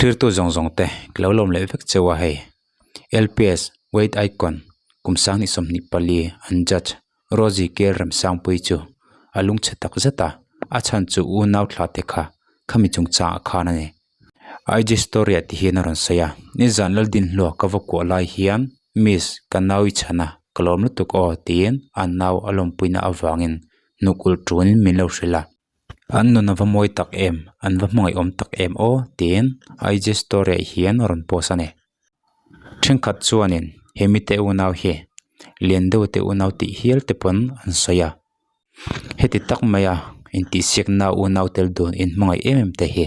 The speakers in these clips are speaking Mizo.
Thlirtu zawng zawng te ka lo lawm leh vek cheu a hei. LPS Weight Icon kum 2024 an judge Rosie Kel Remsangpui chu a lungchhe tak zet a, a chhan chu unau thla te kha khami chungchangah khan a ni. IG story ah ti hian a rawn sawi a, nizan Laldinhlua ka va kuah lai hian Miss ka nau i chhan a, ka lawm lutuk aw tiin a nau a lawmpuina avangin hnuk ulh tunin min lo hrilh a. An nun a va mawi tak em, an va hmangaihawm tak em aw tiin IG story ah hian a rawn post a ni. Thenkhat chuanin he mite unau hi lian deuh te unau tih hial te pawn an sawi a, heti tak maia intihsiakna unau tel dun inhmangaih em em te hi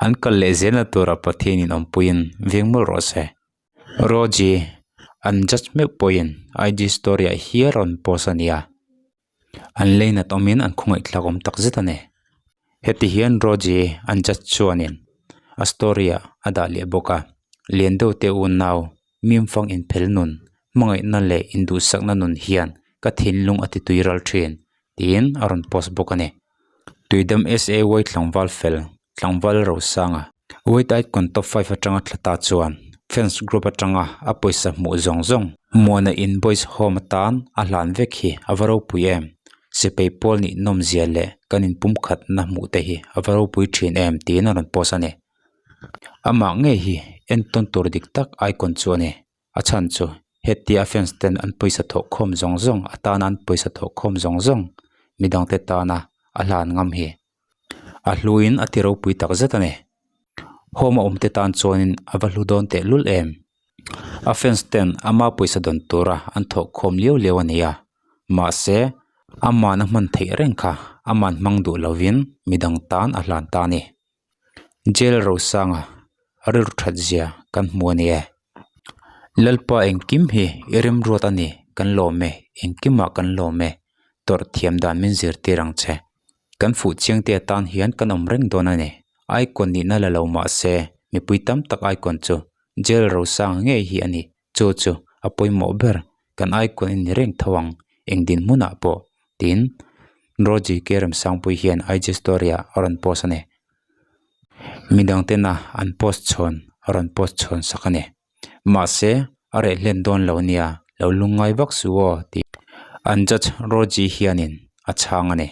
an kal leh zelna tura Pathianin awmpuiin veng mawlh rawh se. Roji an judge meuh pawhin IG story ah hial rawn post a nia. An leinat awmin an khawngaih thlak awm tak zet a ni. Heti hian Roji an judge chuanin a story ah a dah leh bawk a, lian deuh te unau mimfang inphel nun, hmangaihna leh induhsakna nun hian ka thinlung a ti tui ral thin tiin a rawn post bawk a ni. Tuidam SAY tlangval fel, tlangval Rosanga, White Icon top 5 atanga thla ta chuan fans group atanga a pawisa hmuh zawng zawng Muana in Boys Home atan a hlan vek hi a va ropui em? Sipai pawl nih nawmzia leh kan inpumkhatna hmuh te hi a va ropui thin em tiin a rawn post a ni. Amah ngei hi entawn tur dik tak icon chu a ni. A chhan chu hetia fans ten an pawisa thawh khawm zawng zawng atana an pawisa thawh khawm zawng zawng midangte tana a hlan ngam hi a hluin a ti ropui tak zet a ni. Home a awm te tan chuanin a va hlu dawn teh lul em. A fans ten ama pawisa dawn tura an thawh khawm liau liau a ni a, mahse aman a hman theih reng kha aman hmang duh lovin midang tan a hlan ta a ni. Jail Rosanga a rilru that zia kan hmu a ni e. Lalpa engkim hi i remruat a ni kan lawm e, engkimah kan lawm e, tawrh thiam dan min zirtir ang che. Kan fuh chiang te atan hian kan awm reng dawn a ni. Icon nihna la lo mah se mipui tam tak icon chu Jail Rosanga ngei hi a ni. Chu chu a pawimawh ber kan icon i ni reng tho ang eng dinhmunah pawh tiin Roji K Remsangpui hian IG story ah a rawn post a ni. Midang tena an post chhawn a rawn post chhawn sak a ni. Mahse a reh hlen dawn lo nia lo lungngai vak suh aw tih an judge Roji hianin a chhang a ni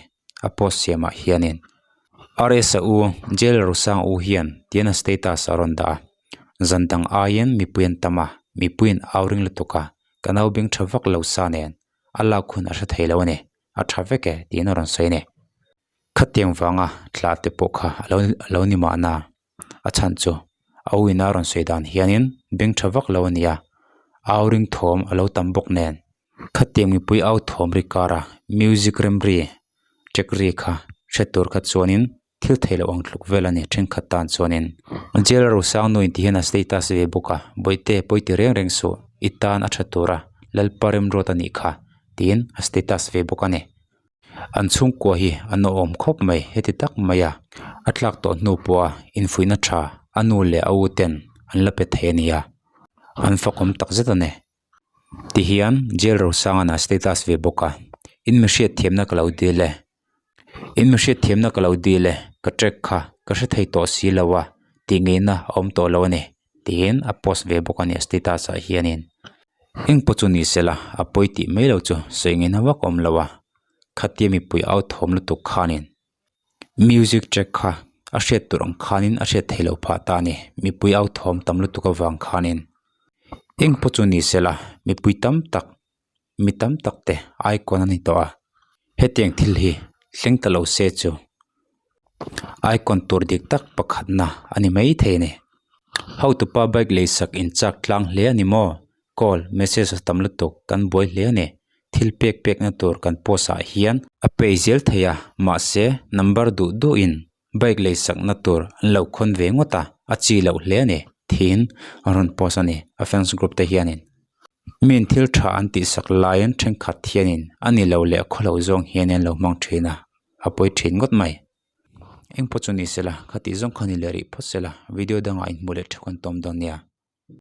a post siamah hianin RS a u Jail Rosang u hian tian a status a rawn dah a. Zan dang aiin mipui an tam a, mipuiin au ring lutuk a, ka nau beng tha vak lo sa nen a lak hun a hre thei lo a ni, a tha vek e tiin a rawn sawi a ni. Khatiang vanga tla te pawh kha a lo a lo ni mahna, a chhan chu a u ina a rawn sawi dan hianin beng tha vak lo a ni a, au ring thawm a lo tam bawk nen khatiang mipui au thawm ri kara music rem ri tek ri kha hre tur kha chuanin thil theih loh ang tluk vel a ni thenkhat tan chuanin jail rosang nu in ti hian a status ve bawk a bawihte pawi ti reng reng suh i tan a tha tur a lalpa remruat a nih kha tiin a status ve bawk a ni an chhungkua hi an awhawm khawp mai heti tak mai a a tlak tawh hnu pawh a infuihna tha a nu leh a u ten an la pe thei a ni a an fakawm tak zet a ni. Tihian jail rosang a status ve bawk a in mi hriatthiamna ka lo dil e. In mi hriatthiamna ka lo dil e, ka track kha ka hre thei tawh si lo a, tih ngeihna a awm tawh lo a ni tiin a post ve bawk a ni a status ah hianin. Eng pawh chu ni sela a pawi tih mai lo chu sawi ngeihna vak a awm lo a, khatia mipui au thawm lutuk khanin music track kha a hriat tur ang khanin a hriat theih loh phah ta a ni, mipui au thawm tam lutuk avang khanin. Eng pawh chu ni sela mipui tam tak. mi tam tak te icon a ni tawh a hetiang thil hi thleng ta lo se chu icon tur dik tak pakhat na a ni maithei a ni hotupa bike lei sak in chak tlang hle a ni maw call message a tam lutuk kan buai hle a ni thil pek pek na tur kan post ah hian a pay zel thei a mahse number duh duh in bike lei sak na tur an lo khawn ve ngawt a a chi loh hle a ni tiin a rawn post a ni a fans group te hianin. Miin thil tha an tih sak laiin thenkhat hianin a ni lo leh khaw lo zawng hian an lo hmang thin a, a pawi thin ngawt mai. Engpawh chu ni sela, khatih zawng kha ni leh rih phawt sela, video dangah inhmuh leh theuh kan tawm dawn nia.